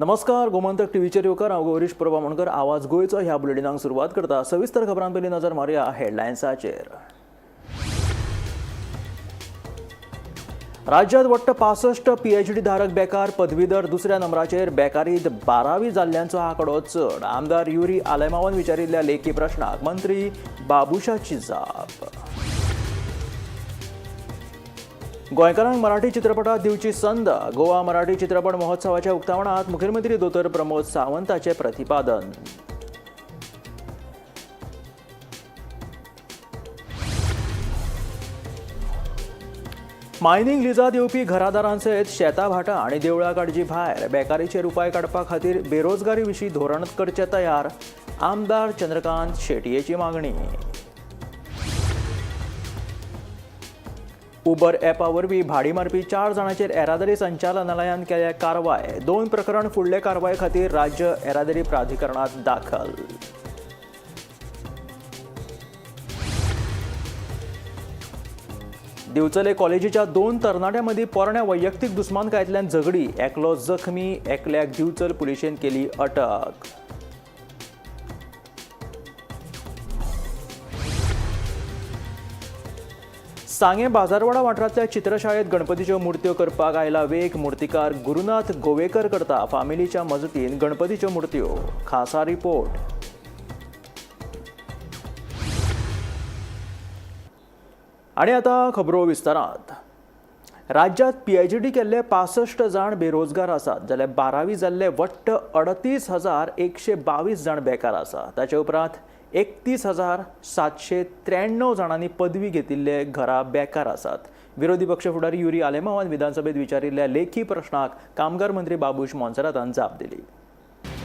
नमस्कार, गोमंतक टीव्हीचेर येवकार. हांव गौरीश प्रभा म्हणकर. आवाज गोंयचो ह्या बुलेटिनाक सुरवात करता. सविस्तर खबरां पयलीं नजर मारुया हेडलायन्साचेर. राज्यात वट्ट 65 पीएचडी धारक बेकार. पदवीधर दुसऱ्या नंबराचेर. बेकारीत 12वी जाल्ल्यांचो आंकडो चड. आमदार युरी आलेमावान विचारिल्ल्या लेखी प्रश्नाक मंत्री बाबुशाची जाप. गोंयकारांक मराठी चित्रपटात दिवची संद. गोवा मराठी चित्रपट महोत्सवाच्या उक्तावणात मुखेलमंत्री दोतोर प्रमोद सावंताचे प्रतिपादन. मायनिंग लिजात येवपी घरादारांसयत शेतां भाटां आनी देवळां काडची भायर. बेकारीचेर उपाय काडपा खातीर बेरोजगारी विशीं धोरण करचें तयार. आमदार चंद्रकांत शेटयेची मागणी. उबर ॲपा वरवीं भाडी मारपी 4 जाणांचेर येरादारी संचालनालयान केल्या कारवाय. 2 प्रकरण फुडले कारवाये खातीर राज्य येरादारी प्राधिकरणात दाखल. दिवचले कॉलेजीच्या 2 तरणाट्यां मदीं पोरण्या वैयक्तीक दुस्मानकायेंतल्यान झगडी. एकलो जखमी, एकल्याक दिवचल पुलिशेन केली अटक. सांगें बाजारवाडा वाठारांतल्या चित्रशाळेत गणपतीच्यो मूर्त्यो करपाक आयला वेग. मूर्तिकार गुरुनाथ गोवेकर करता फामिलीच्या मजतीन गणपतीच्यो मूर्त्यो. खासा रिपोर्ट. आनी आतां खबरो विस्तारांत. राज्यात पीएचडी केल्ले 65 जाण बेरोजगार आसात, जाल्यार 12वी जाल्ले वट्ट 38,122 जाण बेकार आसा. ताचे उपरांत 31,793 जाणांनी पदवी घेतिल्ले घरा बेकार आसात. विरोधी पक्ष फुडारी युरी आलेमावान विधानसभेत विचारिल्ल्या लेखी प्रश्नाक कामगार मंत्री बाबूश मोन्सेरातान जाप दिली.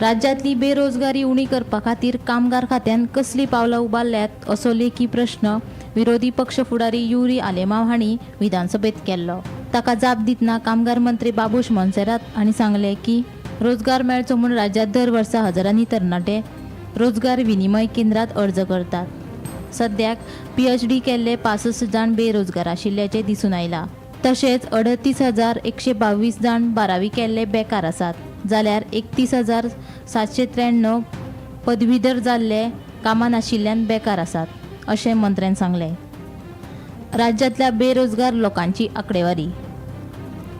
राज्यांतली बेरोजगारी उणी करपा खातीर कामगार खात्यान कसली पावलां उबारल्यात असो लेखी प्रश्न विरोधी पक्ष फुडारी युरी आलेमाव हांणी विधानसभेत केल्लो. ताका जाप दितना कामगार मंत्री बाबूश मोन्सेरात हांणी सांगलें की रोजगार मेळचो म्हूण राज्यांत दर वर्सा हजारांनी तरणाटे रोजगार विनिमय केंद्रात अर्ज करतात. सद्याक पीएचडी केल्ले 65 जाण बेरोजगार आशिल्ल्याचें दिसून आयलां. तशेंच 38,122 जाण 12वी केल्ले बेकार आसात, जाल्यार 31,793 पदवीधर जाल्ले कामां नाशिल्ल्यान बेकार आसात अशें मंत्र्यान सांगलें. राज्यांतल्या बेरोजगार लोकांची आंकडेवारी: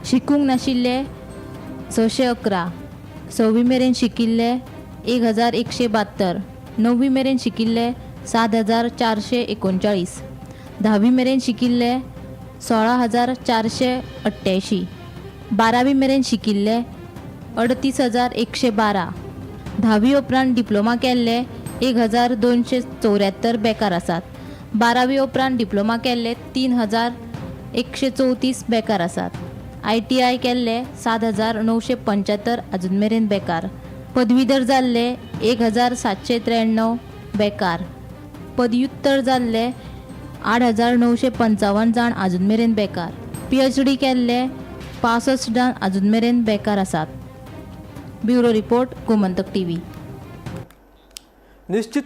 शिकूंक नाशिल्ले 611, 6वी मेरेन शिकिल्ले 1,172, 9वी मेरेन शिकिल्ले 7,439, 10वी मेरेन शिकिल्ले 16,488, 12वी मेरेन शिकिल्ले 38,112, 10वी उपरांत डिप्लोमा केल्ले 1,274 बेकार आसात. 12वी उपरांत डिप्लोमा केल्ले 3,134 बेकार आसात. ITI केल्ले 7,975 अजून मेरेन बेकार. पदवीधर जाल्ले 1,793 बेकार. पदव्युत्तर जाल्ले 8,955 जाण अजून मेरेन बेकार. PhD केल्ले 65 जाण अजून मेरेन बेकार आसात. Bureau report, Gomantak TV. निश्चित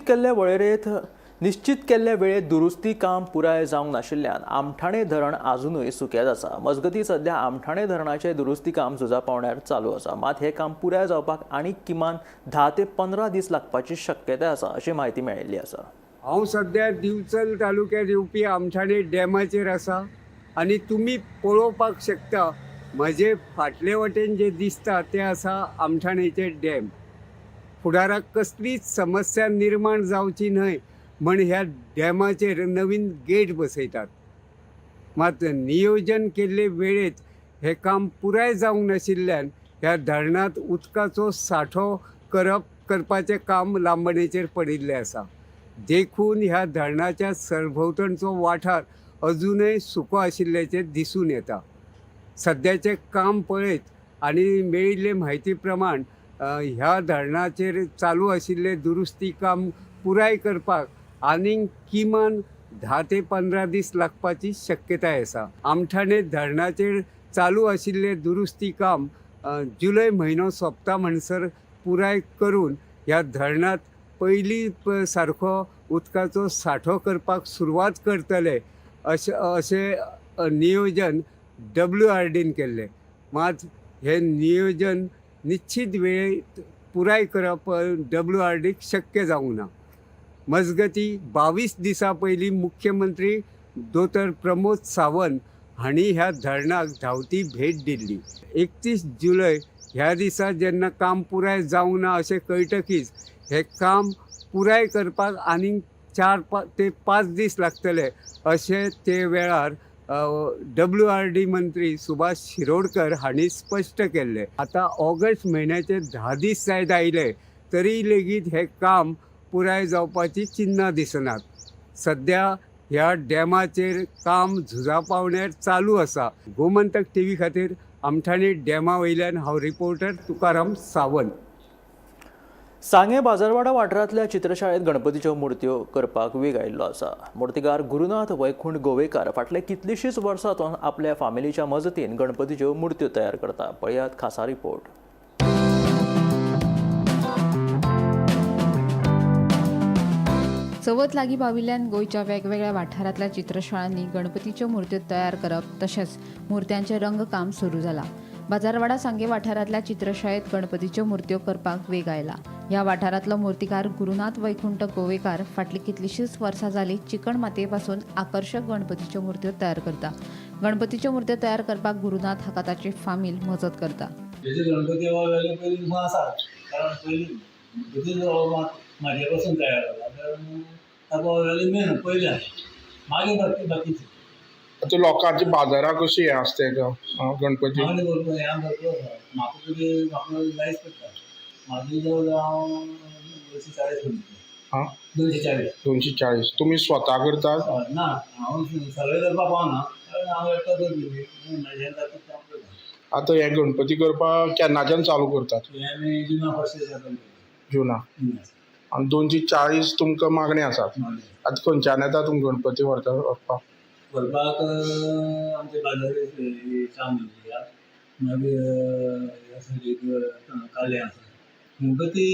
केल्ल्या वेळेत दुरुस्ती काम पुराय जावंक नाशिल्ल्यान आमठाणे धरण आजुनूय सुकेंच आसा. मजगतीं सध्या आमठाणे धरणाचें दुरुस्ती काम झुजा पावण्यार चालू आसा. मात हें काम पुराय जावपाक आनीक किमान 10 ते 15 दीस लागपाची शक्यताय आसा अशी म्हायती मेळिल्ली आसा. हांव सद्या दिवचल तालुक्यात येवपी आमठाणे डॅमाचेर आसा आनी तुमी पळोवपाक शकता म्हजे फाटले वटेन जे दिसता तें आसा आमठाणेचें डॅम. फुडाराक कसलीच समस्या निर्माण जावची न्हय म्हण ह्या डॅमाचेर नवीन गेट बसयतात. मात नियोजन केल्ले वेळेत हें काम पुराय जावंक नाशिल्ल्यान ह्या धरणांत उदकाचो सांठो करपाचें काम लांबणेचेर पडिल्लें आसा. देखून ह्या धरणाच्या सरभोंवतणचो वाठार अजुनय सुको आशिल्ल्याचें दिसून येता. सद्याचें काम पळयत आनी मेळिल्ले म्हायती प्रमाण ह्या धरणाचेर चालू आशिल्लें दुरुस्ती काम पुराय करपाक आनीक किमान 10 ते 15 दीस लागपाची शक्यताय आसा. आमठाणे धरणाचेर चालू आशिल्लें दुरुस्ती काम जुलय म्हयनो सोंपता म्हणसर पुराय करून ह्या धरणांत पयलीं सारको उदकाचो सांठो करपाक सुरवात करतले अशें नियोजन WRDन केल्लें. मात हें नियोजन निश्चित वेळेत पुराय करप डब्ल्यू आर डीक शक्य जावंक ना. मजगती 22 दिसां पयलीं मुख्यमंत्री दोतोर प्रमोद सावंत हांणी ह्या धरणाक धांवती भेट दिल्ली. 31 जुलय ह्या दिसा जेन्ना काम पुराय जावंक ना अशें कळटकीच हें काम पुराय करपाक आनीक 4 ते 5 दीस लागतले अशें ते वेळार डब्ल्यू आर डी मंत्री सुभाष शिरोडकर हांणी स्पश्ट केल्लें. आतां ऑगस्ट म्हयन्याचे 10 दीस जायत आयले तरी लेगीत हें काम पुराय जावपाची चिन्नां दिसनात. सद्या ह्या डॅमाचेर काम झुजा पावण्यार चालू आसा. गोमंतक टी व्ही खातीर आमठाणे डॅमा वयल्यान हांव रिपोर्टर तुकाराम सावंत. सांगें बाजारवाडा वाठारांतल्या चित्रशाळेंत गणपतीच्यो मुर्त्यो करपाक वेग आयिल्लो आसा. मुर्तीकार गुरुनाथ वैकुंठ गोवेकार फाटले कितलीशींच वर्सां तो आपल्या फामिलीच्या मजतीन गणपतीच्यो मुर्त्यो तयार करता. पळयात खासा रिपोर्ट. चवथ लागीं पाविल्ल्यान गोंयच्या वेगवेगळ्या वाठारांतल्या चित्रशाळांनी गणपतीच्यो मुर्त्यो तयार करप तशेंच मुर्त्यांचें रंगकाम सुरू जालां. बाजारवाडा सांगे वाठारांतल्या चित्रशाळेंत गणपतीच्यो मुर्त्यो करपाक वेग आयला. ह्या वाठारांतलो मुर्तीकार गुरुनाथ वैकुंठ गोवेकार फाटलीं कितलींशींच वर्सां जालीं चिकण मातयेपसून आकर्शक गणपतीच्यो मुर्त्यो तयार करता. गणपतीच्यो मुर्त्यो तयार करपाक गुरुनाथ हाका ताची फामील मजत करता. गणपती पयलीं आसा, कारण पयलीं गणपती मातये पासून तयार जाला, कारण ताका वेल्यू मेन पयलें आसा, मागीर बाकी बाकीचें. आतां लोकांची बाजाराक कशी हें आसता तेका गणपती मागणी भरपूर, ह्या भरपूर आसा. म्हाका तरी म्हाका जायच पडटा. म्हाजी जवळ जवळ हांव 240 म्हणटा. आं? 240. 240 तुमी स्वता करतात? हय, ना, हांव सगळें करपाक पावना, कारण हांव एकटो करपी, म्हजें जाता तें हांव करता. आतां हे गणपती करपाक केन्नाच्यान चालू करतात? हें आमी जुना फर्स्ट जाता. जुना. आनी 240 तुमकां मागणी आसात. आतां खंयच्यान येता तुमी गणपती व्हरता व्हरपाक? व्हरपाक आमचे बाजार काम, मागीर काले आसा. गणपती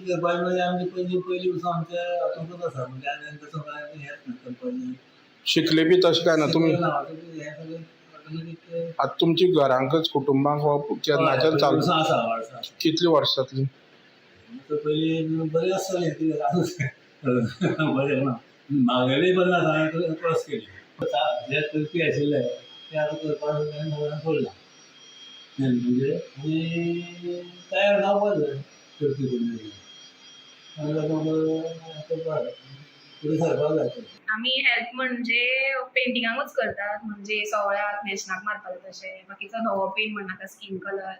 करपाक म्हणजे आमचे पयलीं पयलीं पासून आमच्या हातूंतच आसा, म्हणजे आनी तसो कांय हेंच ना करपाचें. शिकले बी तशें काय ना तुमी? हें सगळें ऑटोमॅटीक. आतां तुमची घरांकच कुटुंबांक हो केन्नाच्यान चालू? आसा, वर्सां. कितलीं वर्सां जातलीं? पयलीं बरें आसतालें, बरें ना, मागेलें बरें आसा, हांवें क्रॉस केली. जे करपी आशिल्ले ते आतां करपाक सगळ्यांक सोडलां म्हणजे आनी तयार जावपाक जाय करपी कोण आनी फुडें सरपाक जाय. आमी हेल्प म्हणजे पेंटिंगाकूच करतात, म्हणजे सोवळ्याक न्हेसणाक मारपाचें तशें. बाकीचो धवो पेंट म्हणनाका, स्कीन कलर,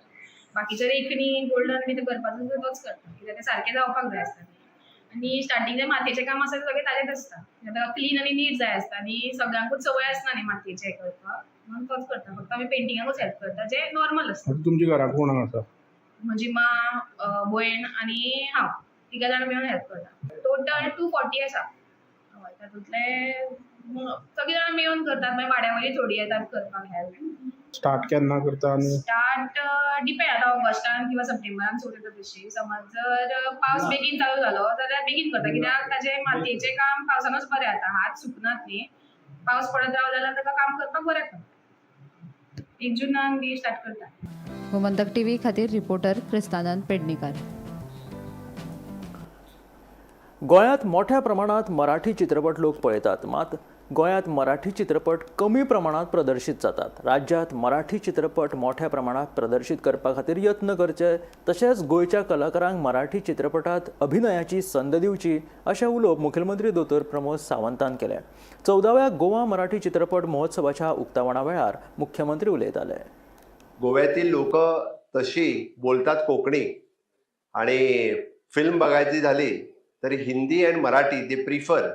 बाकीचे रेखणी गोल्डन बी ते करपाचो तोच करता, कित्याक ते सारकें जावपाक जाय आसता. आनी स्टार्टींग जें मातयेचें काम आसता तें सगळें ताजेंच आसता, ताका क्लीन आनी नीट जाय आसता आनी सगळ्यांकूच संवय आसना न्ही मातयेचें हें करपाक, म्हणून तोच करता. फक्त आमी पेंटिंगाकूच हेल्प करता जें नॉर्मल आसता. आतां तुमच्या घराक कोण आसा? म्हजी माँ, भयण आनी हांव, तिगां जाणां मेळून हेल्प करता. टोटल 240 आसा. हय, तातूंतले सगळीं जाणां मेळून करतात, मागीर वाड्या वयलीं थोडीं येतात करपाक हेल्प. स्टार्ट केन्ना करता आनी? स्टार्ट डिपेंड, आतां ऑगस्टान किंवा सप्टेंबरान सुरू जाता तशी. समज जर पावस बेगीन चालू जालो जाल्यार बेगीन करता, कित्याक ताजें मातयेचें काम पावसानूच बरें जाता, हात सुकनात न्ही. पावस पडत रावलो जाल्यार ताका काम करपाक बरें पडटा. 1 जुनान बी स्टार्ट करता. गोमंतक टीव्ही खातीर रिपोर्टर क्रिस्तानंद पेडणेकर. गोंयांत मोठ्या प्रमाणांत मराठी चित्रपट लोक पळयतात, मात गोंयांत मराठी चित्रपट कमी प्रमाणांत प्रदर्शीत जातात. राज्यांत मराठी चित्रपट मोठ्या प्रमाणांत प्रदर्शीत करपा खातीर यत्न करचे, तशेंच गोंयच्या कलाकारांक मराठी चित्रपटांत अभिनयाची संद दिवची अशें उलोवप मुखेलमंत्री दोतोर प्रमोद सावंतान केलें. 14व्या गोवा मराठी चित्रपट महोत्सवाच्या उक्तावणा वेळार मुख्यमंत्री उलयताले. गोव्यातील लोक तशी बोलतात कोकणी आणि फिल्म बघायची झाली तरी हिंदी अँड मराठी ते प्रिफर,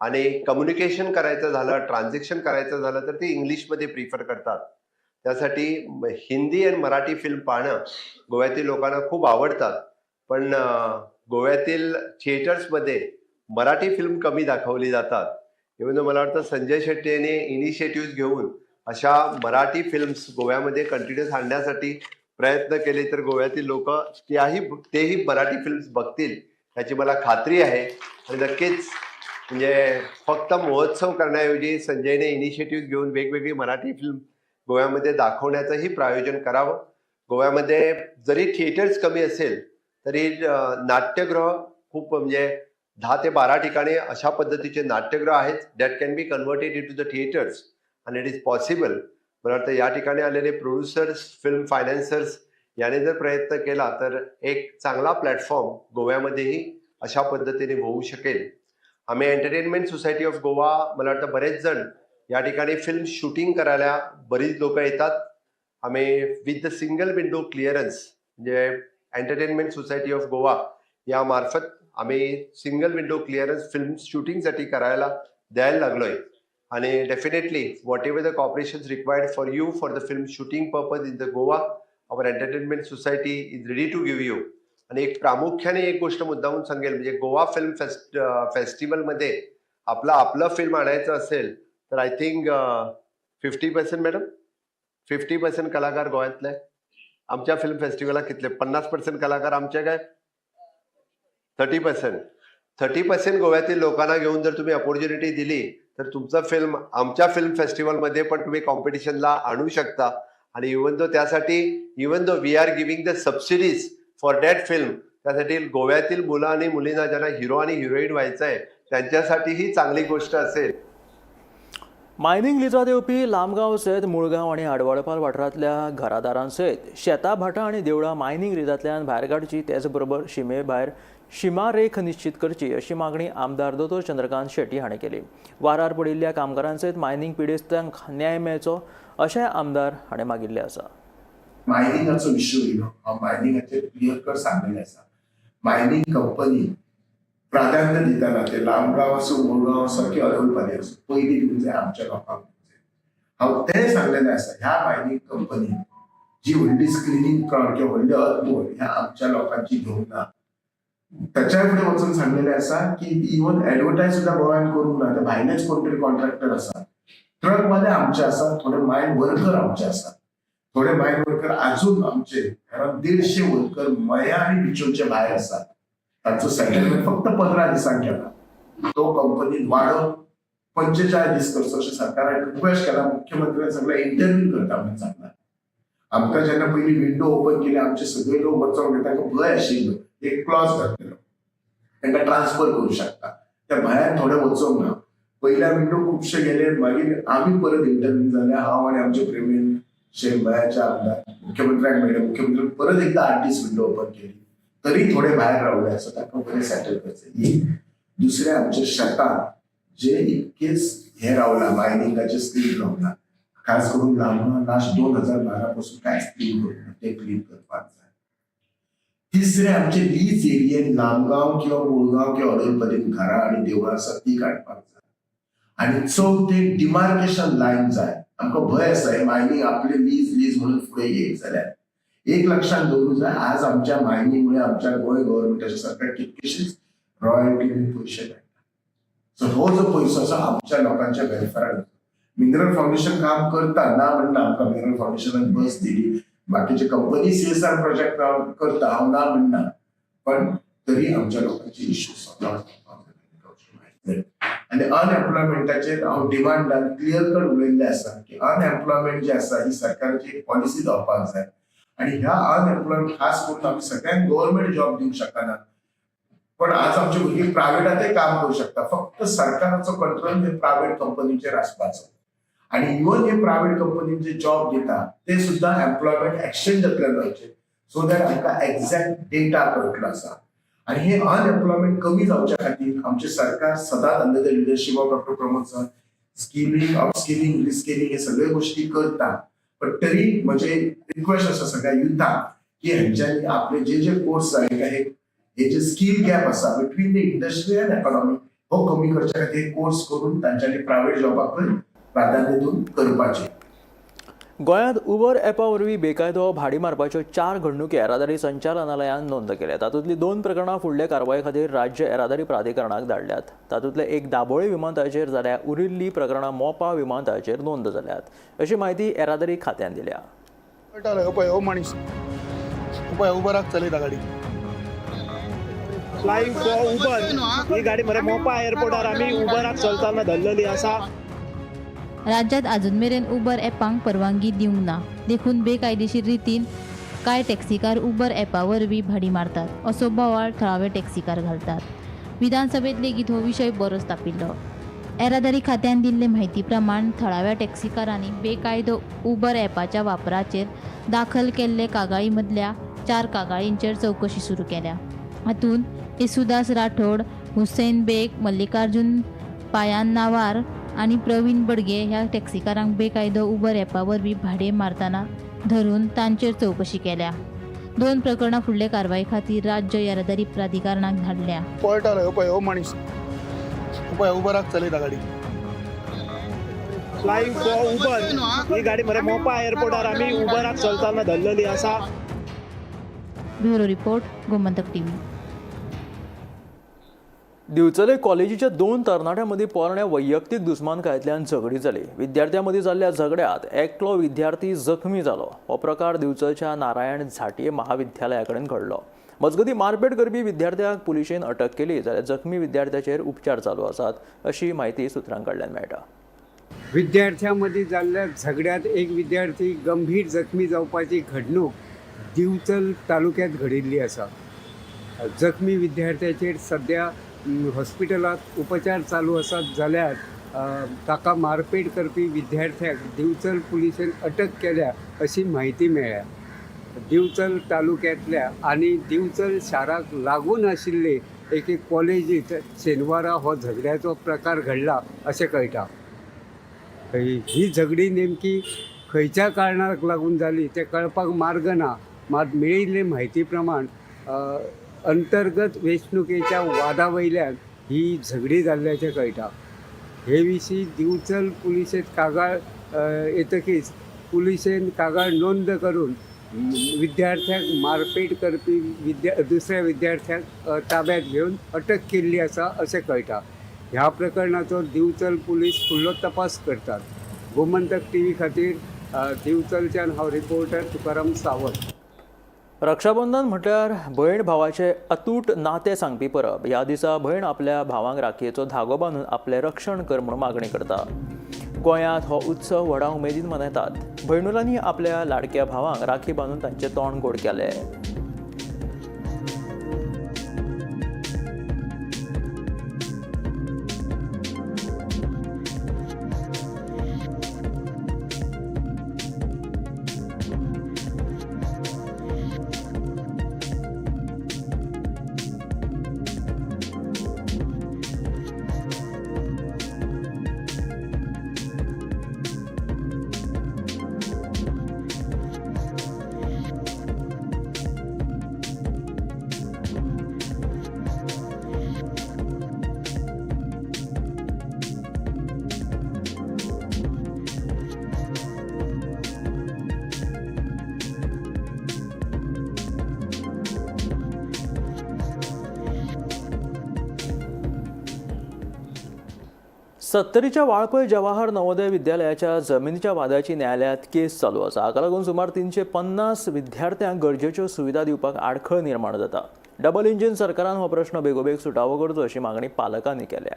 आणि कम्युनिकेशन करायचं झालं, ट्रान्झॅक्शन करायचं झालं तर ते इंग्लिशमध्ये प्रिफर करतात. त्यासाठी हिंदी अँड मराठी फिल्म पाहणं गोव्यातील लोकांना खूप आवडतात, पण गोव्यातील थिएटर्समध्ये मराठी फिल्म कमी दाखवली जातात. इव्हन मला वाटतं संजय शेट्टी यांनी इनिशिएटिव्ह घेऊन अशा मराठी फिल्म्स गोव्यामध्ये कंटिन्युअस आणण्यासाठी प्रयत्न केले तर गोव्यातील लोक तेही मराठी फिल्म्स बघतील याची मला खात्री आहे. आणि नक्कीच म्हणजे फक्त महोत्सव करण्याऐवजी संजयने इनिशिएटिव्ह घेऊन वेगवेगळी मराठी फिल्म गोव्यामध्ये दाखवण्याचंही प्रायोजन करावं. गोव्यामध्ये जरी थिएटर्स कमी असेल तरी नाट्यगृह खूप, म्हणजे 10 ते 12 ठिकाणी अशा पद्धतीचे नाट्यगृह आहेत that can be converted into the theatres आणि it is possible. मला वाटतं या ठिकाणी आलेले प्रोड्युसर्स, फिल्म फायनान्सर्स याने जर प्रयत्न केला तर एक चांगला प्लॅटफॉर्म गोव्यामध्येही अशा पद्धतीने होऊ शकेल. आम्ही एंटरटेनमेंट सोसायटी ऑफ गोवा, मला वाटतं बरेच जण या ठिकाणी फिल्म शूटिंग करायला बरीच लोक येतात. आम्ही with the single window clearance, म्हणजे एंटरटेनमेंट सोसायटी ऑफ गोवा यामार्फत आम्ही सिंगल विंडो क्लिअरन्स फिल्म शूटिंगसाठी करायला द्यायला लागलो आहे. आणि definitely whatever the cooperation required for you for the film shooting purpose in the Goa, our entertainment society is ready to give you. आणि एक प्रामुख्याने एक गोष्ट मुद्दामून सांगेल, म्हणजे गोवा फिल्म फेस्टिवलमध्ये आपलं आपलं फिल्म आणायचं असेल तर I think 50%, madam, 50% कलाकार गोव्यातले. आमच्या फिल्म फेस्टिवलला कितले, 50% कलाकार आमचे काय 30%, 30% गोव्यातील लोकांना घेऊन जर तुम्ही अपॉर्च्युनिटी दिली तर तुमचं फिल्म आमच्या फिल्म फेस्टिवलमध्ये पण तुम्ही कॉम्पिटिशनला आणू शकता. आणि इवन दो त्यासाठी, even though we are giving the subsidies for that film, त्यासाठी गोव्यातील मुलं आणि मुलींना ज्यांना हिरो आणि हिरोईन व्हायचं आहे त्यांच्यासाठीही चांगली गोष्ट असेल. मायनिंग लिजात येवपी लामगांव सयत मुळगांव आनी आडवाडपाल वाठारांतल्या घरादारां सयत शेतां, भाटां आनी देवळां मायनिंग लिजांतल्यान भायर काडची, तेच बरोबर शिमे भायर शिमारेख निश्चित करची अशी मागणी आमदार दोतोर चंद्रकांत शेट्टी हांणी केली. वारार पडिल्ल्या कामगारां सयत मायनिंग पिडेस्तांक न्याय मेळचो अशें आमदार हांणी मागिल्लें आसा. मायनिंगाचो इश्यू येयलो, हांव मायनिंगाचेर क्लियर कट सांगलेलें आसा. मायनिंग कंपनी प्राधान्य दिताना ते लामगांव आसूं, मुळगांव आसूं की अडोलपाली आसूं, पयलीं दिवंक जाय आमच्या लोकांक दिवंक जाय. हांव तें सांगलेलें आसा, ह्या मायनिंग कंपनीन जी व्हडली स्क्रिनींग प्लांट किंवा व्हडली अदमोड ह्या आमच्या लोकांची घेवंक ना. त्याच्या फुडें वचून सांगलेलें आसा की इवन एडवर्टायज सुद्दां गोव्यान करूंक ना, ते भायलेच कोण तरी कॉन्ट्रॅक्टर आसा. ट्रकवाले आमचे आसा, थोडे मायन वर्कर आमचे आसा, थोडे मायन वर्कर अजून आमचे, कारण 150 वर्कर मया आनी बिचोलचे भायर आसात. तांचो सेटलमेंट फक्त 15 दिसांक केला. तो कंपनीन वाडोवन 45 दीस करचो अशें सरकाराक रिक्वेस्ट केला. मुख्यमंत्र्यान सगळे इंटरव्यू करता म्हणून सांगला. आमकां जेन्ना पयलीं विंडो ओपन केली, आमचे सगळे लोक वचोंक तांकां भंय आशिल्लो, एक क्लॉज घातलेलो, तांकां ट्रान्सफर करूं शकता. त्या भंयान थोडे वचोंक ना. पयल्या विंडो खुबशे गेले. मागीर आमी परत इंटरव्यू जाले, हांव आनी आमचे प्रवीण शेख, मयाचे आमदार, मुख्यमंत्र्यांक मेळ्ळे. मुख्यमंत्री परत एकदा 8 दीस विंडो ओपन केली, तरी थोडे भायर रावले आसा, तांकां बरें सेटल करचें. एक दुसरें, आमच्या शेतान जे इतकेच हे रावला, मायनिंगाचे स्क्रीन रावला, खास करून लांब लास्ट 2012 पासून कांयच क्लीन करूंक ना, ते क्लीन करपाक जाय. तिसरें, आमचे लीज एरियेन लामगांव किंवा मुळगांव किंवा अडोलपदीन घरां आनी देवळां आसा ती काडपाक जाय. आनी चवथें, डिमार्केशन लायन जाय. आमकां भंय आसा, हे मायनिंग आपले लीज लीज म्हणून फुडें येयत जाल्यार एक लक्षात दवरूंक जाय, आज आमच्या मायनिंगमुळे आमच्या गोंय गव्हर्मेंटाच्या सरकार कितकेशीच रॉयल्टी आनी पयशे मेळटा. सो हो जो पयसो आसा आमच्या लोकांच्या वेलफेराक. मिनरल फाउंडेशन काम करता, ना म्हणना. आमकां मिनरल फाउंडेशनान बस दिली, बाकीचे कंपनी सीएसआर प्रोजेक्ट करता, हांव ना म्हणना, पण तरी आमच्या लोकांचे इश्यू सॉल्व जावपाक. आनी अनएम्प्लॉयमेंटाचेर हांव डिमांडान क्लियर कट उलयल्लें आसा की अनएम्प्लॉयमेंट जी आसा ही सरकाराची एक पॉलिसी जावपाक जाय. आनी ह्या अनएम्प्लॉयमेंट खास करून आमी सगळ्यांक गव्हर्मेंट जॉब दिवंक शकना, पण आज आमचे भुरगीं प्रायव्हेटातय काम करू शकता. फक्त सरकाराचो कंट्रोल हे प्रायव्हेट कंपनीचेर आसपाचो. आणि इवन हे प्रायव्हेट कंपनीन जे जॉब दिता ते सुद्दां एम्प्लॉयमेंट एक्सचेंजांतल्यान जावचे, सो that आमकां एक्झॅक्ट डेटा कळटलो आसा. आणि हे अनएम्प्लॉयमेंट कमी जावच्या खातीर आमचें सरकार सदांच under the leadership of Doctor Pramod sir skilling, upskilling, reskilling हे सगळे गोष्टी करता. पण तरी म्हजे रिक्वेस्ट आसा सगळ्या युथाक की हेंच्यांनी आपले जे जे कोर्स जाय काय हे हे जे स्कील गॅप आसा between the industry and economy हो कमी करच्या खातीर कोर्स करून तांच्यांनी प्रायव्हेट जॉबाकय प्राधान्य दिवन करपाचें. गोंयांत उबर ॲपा वरवीं बेकायदो भाडी मारपाच्यो चार घडणुकी येरादारी संचालनालयान नोंद केल्या. तातूंतलीं दोन प्रकरणां फुडले कारवाये खातीर राज्य येरादारी प्राधिकरणाक धाडल्यात. तातूंतलें एक दाबोळे विमानतळाचेर जाल्यार उरिल्लीं प्रकरणां मोपा विमानतळाचेर नोंद जाल्यात अशी म्हायती येरादारी खात्यान दिल्या. कळटालें, हो पळय, हो मनीस, हो पळय, उबराक चलयता गाडी. फ्लाइंग फॉर उबर ही गाडी मरे मोपा एअरपोर्टार आमी उबराक चलतना धरलेली आसा. राज्यात अजून मेरेन उबर ॲपांक परवानगी दिवंक ना, देखून बेकायदेशीर रितीन कांय टॅक्सीकार उबर ॲपा वरवीं भाडीं मारतात असो बोवाळ थळावे टॅक्सीकार घालतात. विधानसभेत लेगीत हो विशय बरोच तापिल्लो. येरादारी खात्यान दिल्ले म्हायती प्रमाण थळाव्या टॅक्सीकारांनी बेकायदो उबर ॲपाच्या वापराचेर दाखल केल्ले कागाळी मदल्या 4 कागाळींचेर चवकशी सुरू केल्या. हातूंत येसुदास राठोड, हुसेन बेग, मल्लिकार्जून पायान्नावार आनी प्रवीण बडगे ह्या टॅक्सीकारांक बेकायदो उबर ॲपा वरवीं भाडें मारतना धरून तांचेर चवकशी केल्या. 2 प्रकरणां फुडले कारवाये खातीर राज्य येरादारी प्राधिकरणाक धाडल्या. पळटालो पळय हो मनीस पळय उबराक चलयता गाडी. फ्लाइंग फॉर उबर ही गाडी मरे मोपा एअरपोर्टार आमी उबराक चलतना धरलेली आसा. Bureau report, Gomantak TV. Divchal कॉलेजीच्या 2 तरणाट्यां मदीं पोरण्या वैयक्तीक दुस्मानकायेंतल्यान झगडी जाली. विद्यार्थ्यां मदीं जाल्ल्या झगड्यांत एकलो विद्यार्थी जखमी जालो. हो प्रकार दिवचलच्या नारायण झांटये महाविद्यालया कडेन घडलो. मजगतीं मारपेट करपी विद्यार्थ्याक पुलिशेन अटक केली जाल्यार जखमी विद्यार्थ्याचेर उपचार चालू आसात अशी म्हायती सुत्रां कडल्यान मेळटा. विद्यार्थ्यां मदीं जाल्ल्या झगड्यांत एक विद्यार्थी गंभीर जखमी जावपाची घडणूक दिवचल तालुक्यांत घडिल्ली आसा. जखमी विद्यार्थ्याचेर सद्या हॉस्पिटलांत उपचार चालू आसात जाल्यार ताका मारपेट करपी विद्यार्थ्याक दिवचल पुलिशेन अटक केल्या अशी म्हायती मेळ्ळ्या. दिवचल तालुक्यांतल्या आनी दिवचल शाराक लागून आशिल्ले एके कॉलेजींत शेनवारा हो झगड्याचो प्रकार घडला अशें कळटा. ही झगडी नेमकी खंयच्या कारणाक लागून जाली तें कळपाक मार्ग ना. मात मेळिल्ले म्हायती प्रमाण अंतर्गत वेंचणुकेच्या वादा वयल्यान ही झगडी जाल्ल्याचें कळटा. हे विशीं दिवचल पुलिशेंत कागाळ येतकीच पुलिशेन कागाळ नोंद करून विद्यार्थ्यांक मारपेट करपी दुसऱ्या विद्यार्थ्यांक ताब्यात घेवन अटक केल्ली आसा अशें कळटा. ह्या प्रकरणाचो दिवचल पुलीस फुडलो तपास करतात. गोमंतक टीव्ही खातीर दिवचलच्यान हांव रिपोर्टर तुकाराम सावंत. रक्षाबंधन म्हटल्यार भयण भावाचे अतूट नातें सांगपी परब. ह्या दिसा भयण आपल्या भावांक राखयेचो धागो बांदून आपलें रक्षण कर म्हूण मागणी करता. गोंयांत हो उत्सव व्हडा उमेदीन मनयतात. भयणुलांनी आपल्या लाडक्या भावांक राखी बांदून तांचें तोंड गोड केलें. सत्तरीच्या वाळपय जवाहर नवोदय विद्यालयाच्या जमिनीच्या वादाची न्यायालयांत केस चालू आसा. हाका लागून सुमार 350 विद्यार्थ्यांक गरजेच्यो सुविधा दिवपाक आडखळ निर्माण जाता. डबल इंजीन सरकारान हो प्रश्न बेगोबेग सुटावो करचो अशी मागणी पालकांनी केल्या.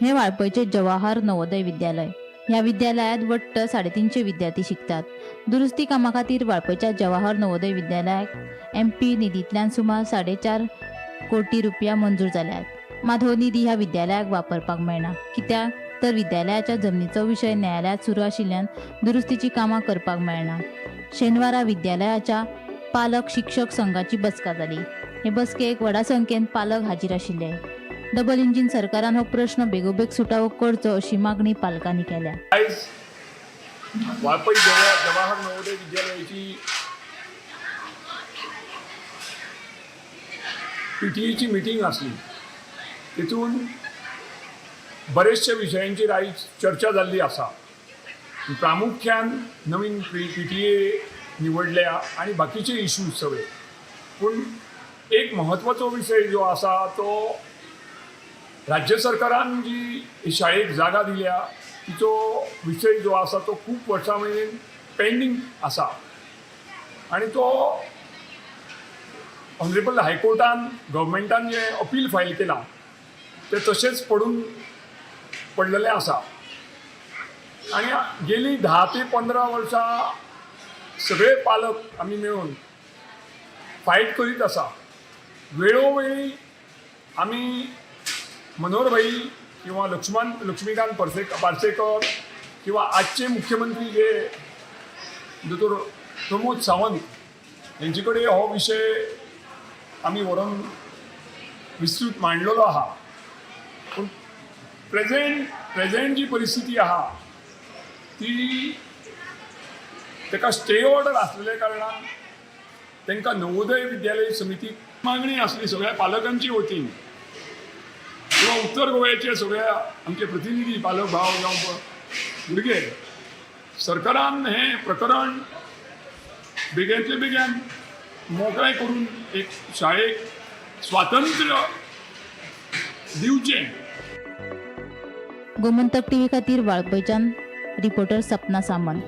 हे वाळपयचे जवाहर नवोदय विद्यालय. ह्या विद्यालयात वट्ट 350 विद्यार्थी शिकतात. दुरुस्ती कामा खातीर वाळपयच्या जवाहर नवोदय विद्यालयाक MP निधींतल्यान सुमार 4.5 कोटी रुपया मंजूर जाल्यात. मात हो निधी ह्या विद्यालयाक वापरपाक मेळना, कित्याक तर विद्यालयाच्या जमनीचो विशय न्यायालयांत सुरू आशिल्ल्यान दुरुस्तीची कामां करपाक मेळना. शेनवारा विद्यालयाच्या पालक शिक्षक संघाची बसका जाली. हे बसकेक व्हडा संख्येन पालक हाजीर आशिल्ले. डबल इंजीन सरकारान हो प्रश्न बेगोबेग सुटावो करचो अशी मागणी पालकांनी केल्या. आयज वाळपय जवाहर नवोदय विद्यालयाची PTA meeting आसली. तितून बरेचशे विशयांचेर आयज चर्चा जाल्ली आसा. प्रामुख्यान नवीन PTA निवडल्या आनी बाकीचे इश्यूज सगळे. पूण एक म्हत्वाचो विशय जो आसा तो राज्य सरकारान जी शाळेक जागा दिल्या तिचो विशय जो आसा तो खूब वर्सां मेरेन पेंडींग आसा आनी तो ऑनरेबल हायकोर्टान गव्हर्मेंटान जें अपील फायल केलां ते तशेंच पडलेलें आसा. आनी गेली 10 ते 15 वर्सां सगळे पालक आमी मेळून फायट करीत आसा. वेळोवेळी आमी मनोहर भाई किंवा लक्ष्मीकांत पार्सेकर किंवा आजचे मुख्यमंत्री जे दोतोर प्रमोद सावंत हेंचे कडेन हो विशय आमी व्हरोन विस्तृत मांडलेलो आहा. पूण प्रेजेंट जी परिस्थिती आहा ती ताका स्टे ऑर्डर आसलेल्या कारणान तांकां नवोदय विद्यालय समितीक मागणी आसली सगळ्या पालकांची वतीन किंवा उत्तर गोव्याचे सगळ्या आमचे प्रतिनिधी पालक भाव जावं भुरगे, सरकारान हें प्रकरण बेगींतले बेगीन मोकळें करून एक शाळेक स्वातंत्र्य दिवचें. गोमंतक टीव्ही खातीर वाळपयच्यान रिपोर्टर सपना सामंत.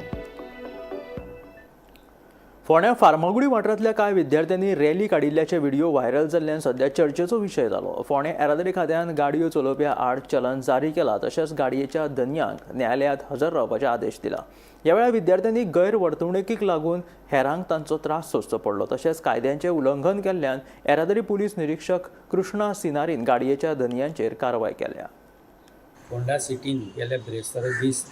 फोंड्या फार्मागुडी वाठारांतल्या कांय विद्यार्थ्यांनी रॅली काडिल्ल्याचे व्हिडिओ व्हायरल जाल्ल्यान सध्या चर्चेचो विशय जालो. फोंडें येरादारी खात्यान गाडयो चलोवप्या आड चलन जारी केला, तशेंच गाडयेच्या धनयांक न्यायालयांत हजर रावपाचे आदेश दिला. ह्या वेळार विद्यार्थ्यांनी गैरवर्तणुकीक लागून हेरांक तांचो त्रास सोंसचो पडलो. तशेंच कायद्यांचें उल्लंघन केल्ल्यान येरादारी पुलीस निरीक्षक कृष्णा सिनारीन गाडयेच्या धनयांचेर कारवाय केल्या. फोंडा सिटीन गेल्या बिरेस्तारा दीस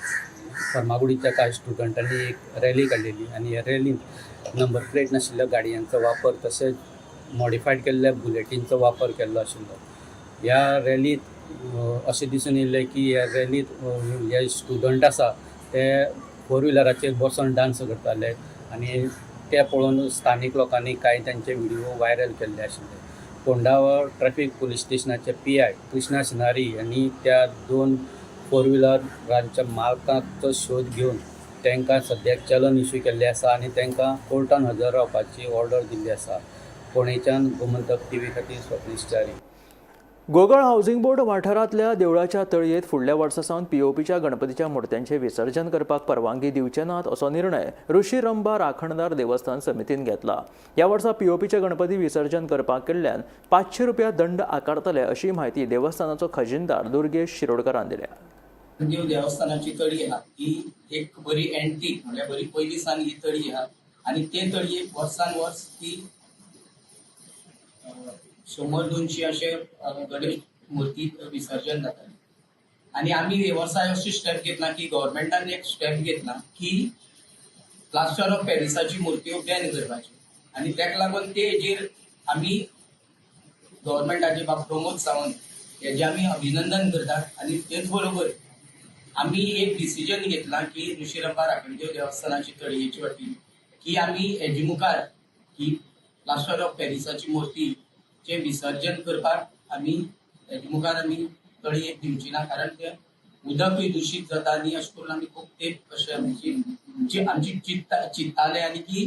फर्मागुडीच्या कांय स्टुडंटांनी एक रॅली काडलेली आनी ह्या रॅलीन नंबर प्लेट नाशिल्ल्या गाडयांचो वापर तशेंच मॉडिफायड केल्ल्या बुलेटींचो वापर केल्लो आशिल्लो. ह्या रॅलींत अशें दिसून येयलें की ह्या रॅलींत हे स्टुडंट आसा ते फोर व्हिलराचेर बसोन डांस करताले आनी ते पळोवन स्थानीक लोकांनी कांय तांचे व्हिडिओ व्हायरल केल्ले आशिल्ले. फोंडा ट्रॅफीक पुलीस स्टेशनाचे PI Krishna Sinari यांनी त्या 2 फोर व्हिलरांच्या मालकांचो शोध घेवन तांकां सद्याक चलन इशू केल्ले आसा आनी तांकां कोर्टान हजर रावपाची ऑर्डर दिल्ली आसा. फोंडेच्यान गोमंतक टीव्ही खातीर स्वप्नेश च्यारी. गोगळ हावसिंग बोर्ड वाठारांतल्या देवळाच्या तळयेंत फुडल्या वर्सा सावन पीओपीच्या गणपतीच्या मुर्त्यांचें विसर्जन करपाक परवानगी दिवचे नात असो निर्णय ऋषी रंभा राखणदार देवस्थान समितीन घेतला. ह्या वर्सा पीओपीचे गणपती विसर्जन करपाक केल्ल्यान 500 रुपया दंड आकारतले अशी म्हायती देवस्थानाचो खजिनदार दुर्गेश शिरोडकरान दिल्या. देव देवस्थानाची तळी आहा ही एक बरी एंटीक, म्हणल्यार बरी पयलीं सावन ही तळी आहा आनी ते तळयेक वर्सान वर्स ती 100-200 अशे गणेश मूर्ती विसर्जन जाताले. आनी आमी हे वर्सा अशी स्टेप घेतला की गव्हर्मेंटान एक स्टेप घेतला की प्लास्टर ऑफ पॅरिसाची मुर्त्यो बॅन करपाची आनी ताका लागून ते हेजेर आमी गव्हर्मेंटाचे बाब प्रमोद सावंत हेजें आमी अभिनंदन करतात. आनी तेच बरोबर आमी एक डिसिजन घेतला की ऋषीरंभा राखणदेव देवस्थानाची तळयेची वाटेन की आमी हेजे मुखार की प्लास्टर ऑफ पॅरिसाची मूर्ती चे विसर्जन करपाक आमी हेजे मुखार आमी तळयेक दिवची ना, कारण ते उदकूय दुशीत जाता आनी अशें करून आमी खूब तेंप अशें आमची आमची चिंतताले. आनी की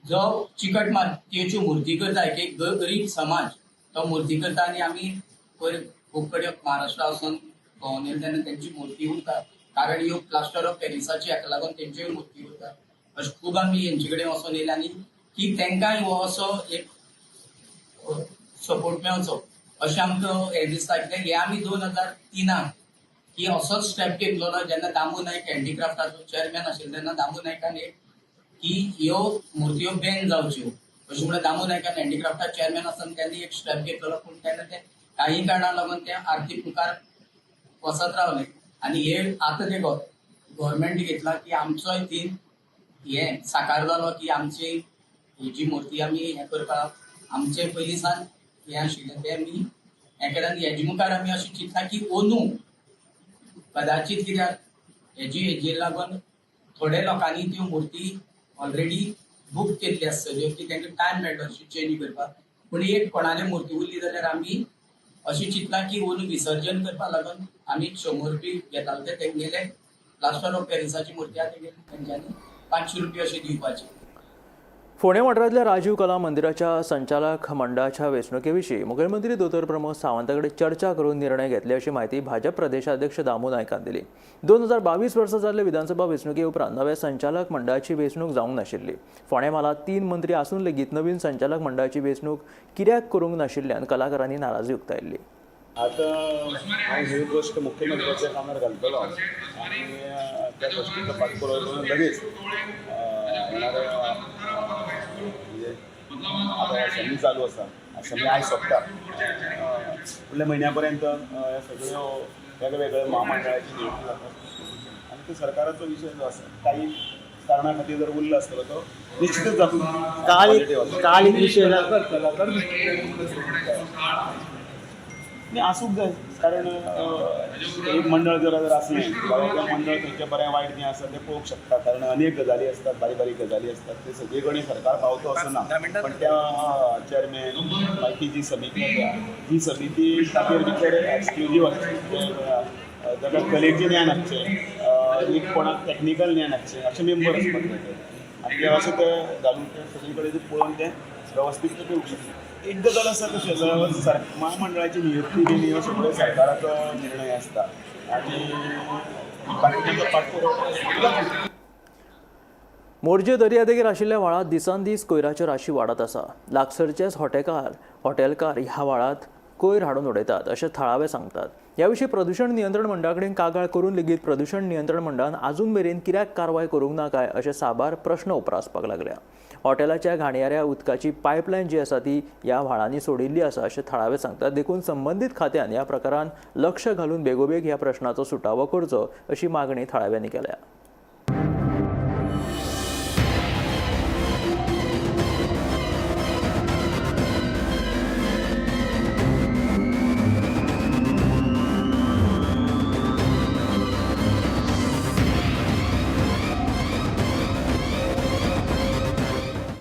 जो चिकट मातयेच्यो मुर्ती करता एक गरीब समाज तो मुर्ती करता आनी आमी पयर खूब कडेन महाराष्ट्रा वचून भोंवन येयले तेन्ना तेंची मुर्ती उरता, कारण ह्यो प्लास्टर ऑफ पॅरिसाची हाका लागून तेंच्योय मुर्ती उरता. अशें खूब आमी हेंचे कडेन वचोन येयले आनी की तेंकांय हो असो एक सपोर्ट मेळचो अशें आमकां हें दिसता. कित्याक हे आमी 2003 की असोच स्टेप घेतलो ना जेन्ना दामू नायक हँडीक्राफ्टाचो चेअरमॅन आशिल्लो तेन्ना दामू नायकान एक की ह्यो मुर्त्यो बॅन जावच्यो अशें म्हणून दामू नायकान हँडीक्राफ्टा चेअरमॅन आसतना त्यांनी एक स्टेप घेतलेलो, पूण तेन्ना ते काही कारणां लागून ते आर्थीक मुखार वचत रावले. आनी हे आतां ते गव्हर्मेंट घेतला की आमचोय थीम हे साकार जालो की आमची ही जी मुर्ती आमी हें करपाक आमचे पयलीं सावन हें आशिल्लें तें आमी हें केलें. आनी हेजे मुखार आमी अशें चिंतलां की अंदू कदाचीत कित्याक हेजेर लागून थोडे लोकांनी त्यो मुर्ती ऑलरेडी बूक केल्ली आसतल्यो की तांकां टायम मेळटलो अशी चेंज करपाक, पूण एक कोणाले मुर्ती उरली जाल्यार आमी अशें चिंतलां की अंदू विसर्जन करपाक लागून आमी 100 रुपया घेताले ते तेंगेले प्लास्टर ऑफ पॅरिसाची मुर्ती आहा तेंगेले तेंच्यांनी 500 रुपया अशें दिवपाचे. फोंडें वाठारांतल्या राजीव कला मंदिराच्या संचालक मंडळाच्या वेंचणुके विशीं मुखेलमंत्री दोतोर प्रमोद सावंता कडेन चर्चा करून निर्णय घेतले अशी म्हायती भाजप प्रदेशाध्यक्ष दामू नायकान दिली. 2022 वर्सा जाल्ले विधानसभा वेंचणुके उपरांत नव्या संचालक मंडळाची वेंचणूक जावंक नाशिल्ली. फोंडें म्हालांत 3 मंत्री आसून लेगीत नवीन संचालक मंडळाची वेंचणूक कित्याक करूंक नाशिल्ल्यान कलाकारांनी नाराजी उक्तायल्ली. आतां हांव ही गोश्ट मुख्यमंत्र्याच्या कानार घालतलो आनी त्या गोश्टीचो पाठपुरावा करून लगेच येणाऱ्या म्हणजे आतां असेंब्ली चालू आसा, असेंब्ली आयज सोंपता, फुडल्या म्हयन्या पर्यंत ह्या सगळ्यो वेगवेगळ्या म्हामंडळाची नियुक्ती जाता आनी तो सरकाराचो विशय जो आसा काही कारणा खातीर जर उरला आसतलो तो निश्चितच जातलो. काल एक विशय नाही आसूंक जाय, कारण एक मंडळ जर जर आसलें जाल्यार तें मंडळ खंयचें बरें वायट कितें आसा तें पळोवंक शकता, कारण अनेक गजाली आसतात, बारीक बारीक गजाली आसतात, ते सगळे कडेन सरकार पावतो असो ना, पण त्या चेअरमॅन मागीर ती जी समिती आसा ती समिती ताचेर भितर एक्सक्लुजीव आसची, जाका कलेचें ज्ञान आसचें, एक कोणाक टॅक्निकल ज्ञान आसचें, अशें मेंबर आसपाक जाय ते, आनी ते अशें ते घालून ते सगळे कडेन पळोवन ते वेवस्थीत ते करूंक शकता. एक गजाल आसा कशी आसा, म्हामंडळाची नियुक्ती बीन ह्यो सगळ्यो सरकाराचो निर्णय आसता आनी बाकीच्यांचो पाठपुरावा. मोरजे दर्यादेगेर आशिल्ल्या व्हाळांत दिसान दीस कोयराच्यो राशी वाडत आसा. लागसरचेच हॉटेलकार ह्या व्हाळांत कोयर हाडून उडयतात अशें थळावे सांगतात. ह्या विशीं प्रदूशण नियंत्रण मंडळा कडेन कागाळ करून लेगीत प्रदूशण नियंत्रण मंडळान आजून मेरेन कित्याक कारवाय करूंक ना काय अशे साबार प्रश्न उप्रासपाक लागल्या. हॉटेलाच्या घाणयाऱ्या उदकाची पायपलायन जी आसा ती ह्या व्हाळांनी सोडिल्ली आसा अशें थळावे सांगतात. देखून संबंदीत खात्यान ह्या प्रकारान लक्ष घालून बेगोबेग ह्या प्रश्नाचो सुटावो करचो अशी मागणी थळाव्यांनी केल्या.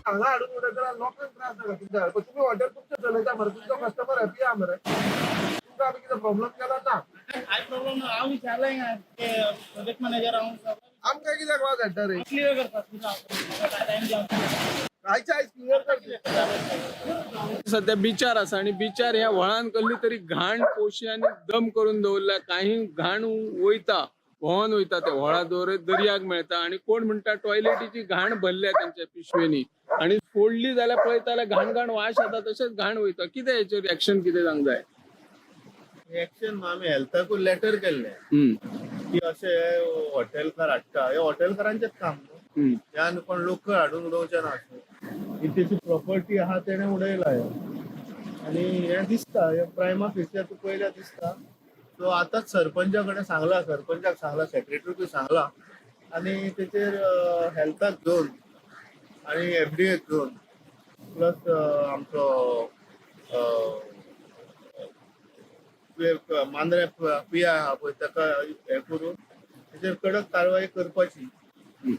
हांगा हाडून उडयता लोकांक त्रास जाता तुमच्या, पण तुमी हॉटेल तुमचें चलयता मरे, तुमचो कस्टमर हॅपी आहा मरे, तुमकां आमी कितें प्रॉब्लम केला ना? कांय प्रॉब्लम ना, हांव विचारलें ते प्रोजेक्ट मॅनेजर हांव आमकां कित्याक वाज हाडटा रे? क्लियर करता आयचे आयज क्लियर करता. सध्या बिचार आसा आनी बिचार ह्या व्हळान कसली तरी घाण पोशी आनी दम करून दवरल्या, काही घाण वयता व्हांवन वयता ते व्हळा दवर दर्याक मेळटा आनी कोण म्हणटा टॉयलेटीची घाण भरल्या तेंच्या पिशवेंनी आनी फोडली जाल्यार पळयता जाल्यार घाण घाण वास येता, तशेंच घाण वयता. कितें हेचेर एक्शन कितें जावंक जाय? एक्शन आमी हेल्थाकूय लेटर केल्लें की अशें हॉटेलकार हाडटा, हे हॉटेलकारांचेच काम न्हू, हे आनी कोण लोकल हाडून उडोवचें ना, ही तेची प्रॉपर्टी आहा तेणें उडयला आनी हें दिसता हें प्रायमा फेसिया तूं पळयल्यार दिसता. सो आतांच सरपंचा कडेन सांगलां, सरपंचाक सांगलां, सेक्रेटरीकूय सांगलां आनी तेचेर हेल्थाक घेवन आनी एफडीएक घेवन प्लस आमचो मांद्रे पी I आहा पळय ताका हें करून तेचेर कडक कारवाय करपाची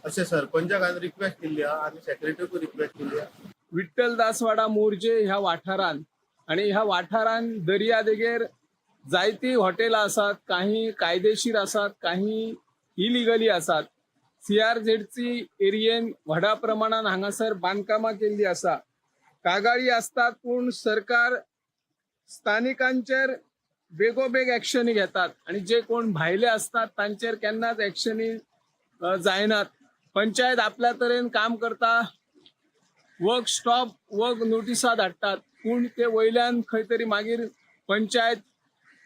अशें सरपंचाक हांवें रिक्वेस्ट केल्ली आहा आनी सेक्रेटरीकूय रिक्वेस्ट केल्ली आहा. विठ्ठल दासवाडा मोरजे ह्या वाठारान आनी ह्या वाठारान दर्यादेगेर जायतीं हॉटेलां आसात, काही कायदेशीर आसात, काही इलिगली आसात. सीआरझेडची एरियेन व्हडा प्रमाणान हांगासर बांदकामां केल्ली आसा. कागाळी आसतात पूण सरकार स्थानिकांचेर बेगोबेग एक्शनी घेतात आनी जे कोण भायले आसतात तांचेर केन्नाच एक्शनी जायनात. पंचायत आपल्या तरेन काम करता, वर्क स्टॉप वर्क नोटिसा धाडटात पूण ते वयल्यान खंय तरी मागीर पंचायत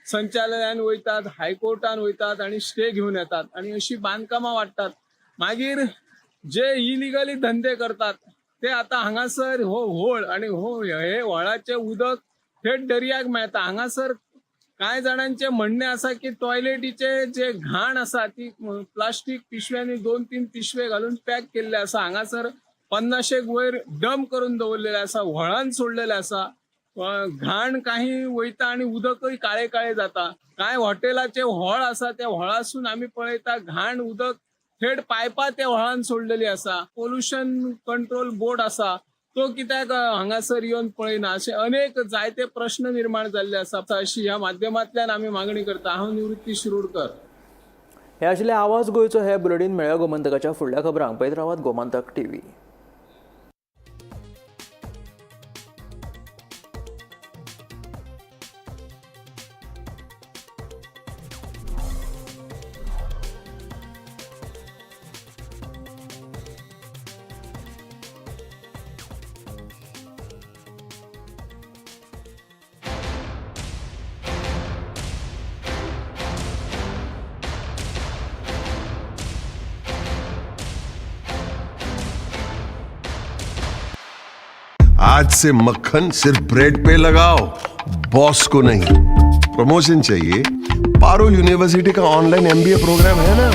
संचालनान वयतात, हायकोर्टान वयतात आनी स्टे घेवन येतात आनी अशी बांदकामां वाडटात. मागीर जे इलिगली धंदे करतात ते आतां हांगासर हो व्होळ आनी हो हे व्हळाचें उदक थेट दर्याक मेळटा. हांगासर कांय जाणांचें म्हणणें आसा की टॉयलेटीचे जे घाण आसा ती प्लास्टीक पिशव्यांनी 2-3 पिशवे घालून पॅक केल्ले आसा. हांगासर 50 वयर डंप करून दवरलेले आसा, व्हळान सोडलेले आसा. घाण काही वयता आनी उदकय काळे काळे जाता. कांय हॉटेलाचे व्हळ आसा त्या व्हळासून आमी पळयता घाण उदक थेट पायपां त्या व्हळान सोडलेली आसा. पोल्युशन कंट्रोल बोर्ड आसा तो कित्याक हांगासर येवन पळयना? अशे अनेक जायते प्रश्न निर्माण जाल्ले आसा. अशी ह्या माध्यमांतल्यान आमी मागणी करता. हांव निवृत्ती शिरोडकर. हे आशिल्ले आवाज गोंयचो हे बुलेटीन. मेळ्या गोमंतकाच्या फुडल्या खबरांक पळयत रावात गोमंतक टीव्ही. आज से मक्खन सिर्फ ब्रेड पे लगाओ, बॉस को नहीं। प्रमोशन चाहिए? पारुल यूनिवर्सिटी का ऑनलाइन एमबीए प्रोग्राम है ना।